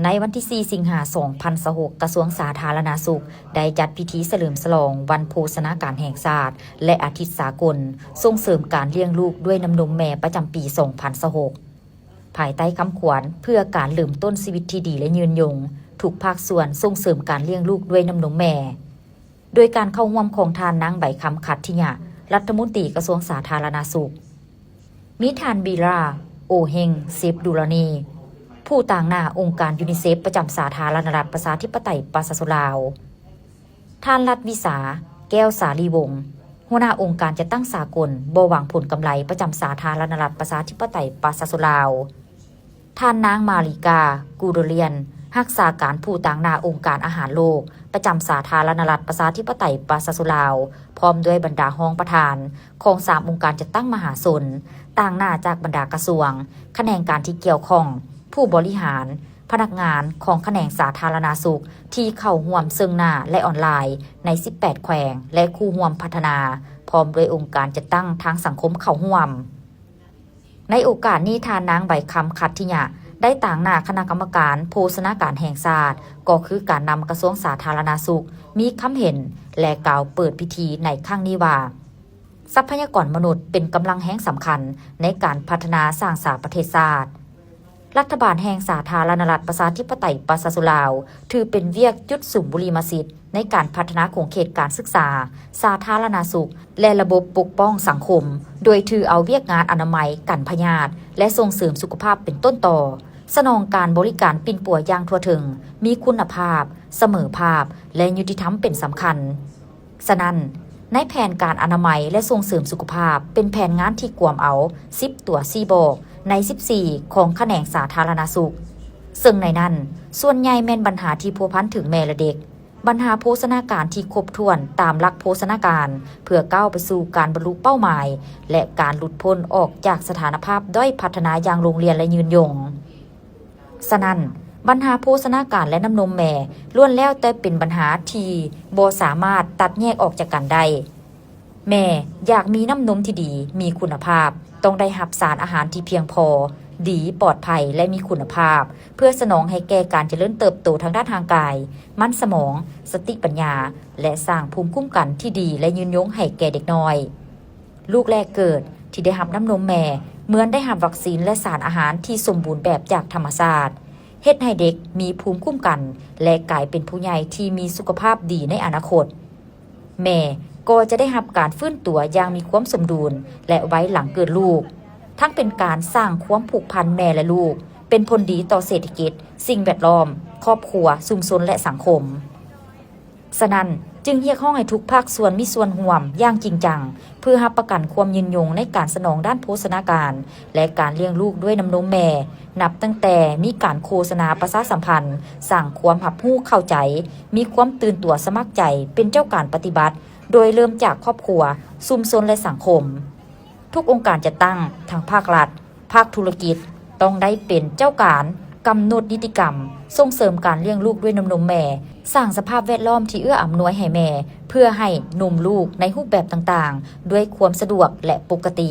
ໃນວັນທີສີ່ ສິງຫາ ສອງພັນຊາວຫົກ, ກະຊວງສາທາລະນະສຸກ ໄດ້ຈັດພິທີສະເຫຼີມສະຫຼອງວັນໂພຊະນາການແຫ່ງຊາດ ແລະ ອາທິດສາກົນສົ່ງເສີມການລ້ຽງລູກດ້ວຍນ້ຳນົມແມ່ປະຈຳປີ ສອງພັນຊາວຫົກ ພາຍໃຕ້ຄຳຂວັນ ເພື່ອການເລີ່ມຕົ້ນຊີວິດທີ່ດີ ແລະ ຍືນຍົງ, ທຸກພາກສ່ວນສົ່ງເສີມການລ້ຽງລູກດ້ວຍນ້ຳນົມແມ່. ໂດຍການເຂົ້າຮ່ວມຂອງທ່ານນາງ ໃບຄຳ ຂັດທິຍະ ລັດຖະມົນຕີກະຊວງສາທາລະນະສຸກ, ມີທ່ານ ບີລາ ໂອເຮັງ ເຊບດູລານີ ຜູ້ຕາງໜ້າອົງການຢູນິເຊັບປະຈຳສາທາລະນະລັດປະຊາທິປະໄຕປະຊາຊົນລາວ, ທ່ານ ລັດວິສາ ແກ້ວສາລີວົງ ຫົວໜ້າອົງການຈັດຕັ້ງສາກົນບໍ່ຫວັງຜົນກຳໄລປະຈຳສາທາລະນະລັດປະຊາທິປະໄຕປະຊາຊົນລາວ, ທ່ານນາງ ມາລິກາ ກູໂດລຽນ ຮັກສາການຜູ້ຕາງໜ້າອົງການອາຫານໂລກປະຈຳສາທາລະນະລັດປະຊາທິປະໄຕປະຊາຊົນລາວ, ພ້ອມດ້ວຍບັນດາຮອງປະທານຂອງສາມອົງການຈັດຕັ້ງມະຫາຊົນ, ຕາງໜ້າຈາກບັນດາກະຊວງ, ຂະແໜງການທີ່ກ່ຽວຂ້ອງ, ຜູ້ບໍລິຫານ, ພະນັກງານຂອງຂະແໜງສາທາລະນະສຸກທີ່ເຂົ້າຮ່ວມເຊິ່ງໜ້າ ແລະ ອອນລາຍໃນສິບແປດແຂວງ ແລະ ຄູ່ຮ່ວມພັດທະນາ, ພ້ອມດ້ວຍອົງການຈັດຕັ້ງທາງສັງຄົມເຂົ້າຮ່ວມ. ໃນໂອກາດນີ້, ທ່ານນາງ ໃບຄຳ ຂັດທິຍະ ໄດ້ຕາງໜ້າຄະນະກຳມະການໂພຊະນາການແຫ່ງຊາດ, ກໍຄືການນຳກະຊວງສາທາລະນະສຸກ ມີຄຳເຫັນ ແລະ ກ່າວເປີດພິທີໃນຄັ້ງນີ້ວ່າ, ຊັບພະຍາກອນມະນຸດເປັນກຳລັງແຮງສຳຄັນໃນການພັດທະນາສ້າງສາປະເທດຊາດ. ລັດຖະບານແຫ່ງສາທາລະນະລັດປະຊາທິປະໄຕປະຊາຊົນລາວ ຖືເປັນວຽກຈຸດສຸມບຸລິມະສິດໃນການພັດທະນາຂົງເຂດການສຶກສາ, ສາທາລະນະສຸກ ແລະ ລະບົບປົກປ້ອງສັງຄົມ, ໂດຍຖືເອົາວຽກງານອະນາໄມ, ກັນພະຍາດ ແລະ ສົ່ງເສີມສຸຂະພາບເປັນຕົ້ນຕໍ, ສະໜອງການບໍລິການປິ່ນປົວຢ່າງທົ່ວເຖິງ, ມີຄຸນນະພາບ, ສະເໝີພາບ ແລະ ຍຸຕິທຳເປັນສຳຄັນ. ສະນັ້ນ, ໃນແຜນການອະນາໄມ ແລະ ສົ່ງເສີມສຸຂະພາບ ເປັນແຜນງານທີ່ກວມເອົາສິບຕົວຊີ້ບອກໃນສິບສີ່ຂອງຂະແໜງສາທາລະນະສຸກ, ເຊິ່ງໃນນັ້ນ ສ່ວນໃຫຍ່ແມ່ນບັນຫາທີ່ພົວພັນເຖິງແມ່ ແລະ ເດັກ, ບັນຫາໂພຊະນາການທີ່ຄົບຖ້ວນຕາມຫຼັກໂພຊະນາການ ເພື່ອກ້າວໄປສູ່ການບັນລຸເປົ້າໝາຍ ແລະ ການຫຼຸດພົ້ນອອກຈາກສະຖານະພາບດ້ອຍພັດທະນາຢ່າງໂລງລຽນ ແລະ ຍືນຍົງ. ສະນັ້ນ, ບັນຫາໂພຊະນາການ ແລະ ນ້ຳນົມແມ່ ລ້ວນແລ້ວແຕ່ເປັນບັນຫາທີ່ບໍ່ສາມາດຕັດແຍກອອກຈາກກັນໄດ້. ແມ່ຢາກມີນ້ຳນົມທີ່ດີ, ມີຄຸນນະພາບ, ຕ້ອງໄດ້ຮັບສານອາຫານທີ່ພຽງພໍ, ດີ, ປອດໄພ ແລະ ມີຄຸນນະພາບ, ເພື່ອສະໜອງໃຫ້ແກ່ການຈະເລີນເຕີບໂຕທາງດ້ານຮ່າງກາຍ, ມັນສະໝອງ, ສະຕິປັນຍາ ແລະ ສ້າງພູມຄຸ້ມກັນທີ່ດີ ແລະ ຍືນຍົງໃຫ້ແກ່ເດັກນ້ອຍ. ລູກແລກເກີດທີ່ໄດ້ຮັບນ້ຳນົມແມ່ ເໝືອນໄດ້ຮັບວັກຊີນ ແລະ ສານອາຫານທີ່ສົມບູນແບບຈາກທຳມະຊາດ, ເຮັດໃຫ້ເດັກມີພູມຄຸ້ມກັນ ແລະ ກາຍເປັນຜູ້ໃຫຍ່ທີ່ມີສຸຂະພາບດີໃນອະນາຄົດ. ແມ່ກໍຈະໄດ້ຮັບການຟື້ນຕົວຢ່າງມີຄວາມສົມດຸນ ແລະ ໄວຫຼັງເກີດລູກ, ທັງເປັນການສ້າງຄວາມຜູກພັນແມ່ ແລະ ລູກ, ເປັນຜົນດີຕໍ່ເສດຖະກິດ, ສິ່ງແວດລ້ອມ, ຄອບຄົວ, ຊຸມຊົນ ແລະ ສັງຄົມ. ສະນັ້ນ, ຈຶ່ງຮຽກຮ້ອງໃຫ້ທຸກພາກສ່ວນມີສ່ວນຮ່ວມຢ່າງຈິງຈັງ ເພື່ອຮັບປະກັນຄວາມຍືນຍົງໃນການສະໜອງດ້ານໂພຊະນາການ ແລະ ການລ້ຽງລູກດ້ວຍນ້ຳນົມແມ່, ນັບຕັ້ງແຕ່ມີການໂຄສະນາປະຊາສຳພັນ, ສ້າງຄວາມຮັບຮູ້ເຂົ້າໃຈ, ມີຄວາມຕື່ນຕົວສະໝັກໃຈເປັນເຈົ້າການປະຕິບັດ, ໂດຍເລີ່ມຈາກຄອບຄົວ, ຊຸມຊົນ ແລະ ສັງຄົມ. ທຸກອົງການຈັດຕັ້ງ, ທັງພາກລັດ, ພາກທຸລະກິດ ຕ້ອງໄດ້ເປັນເຈົ້າການກຳນົດນິຕິກຳ, ສົ່ງເສີມການລ້ຽງລູກດ້ວຍນ້ຳນົມແມ່, ສ້າງສະພາບແວດລ້ອມທີ່ເອື້ອອຳນວຍໃຫ້ແມ່ ເພື່ອໃຫ້ນົມລູກໃນຮູບແບບຕ່າງໆ ດ້ວຍຄວາມສະດວກ ແລະ ປົກກະຕິ.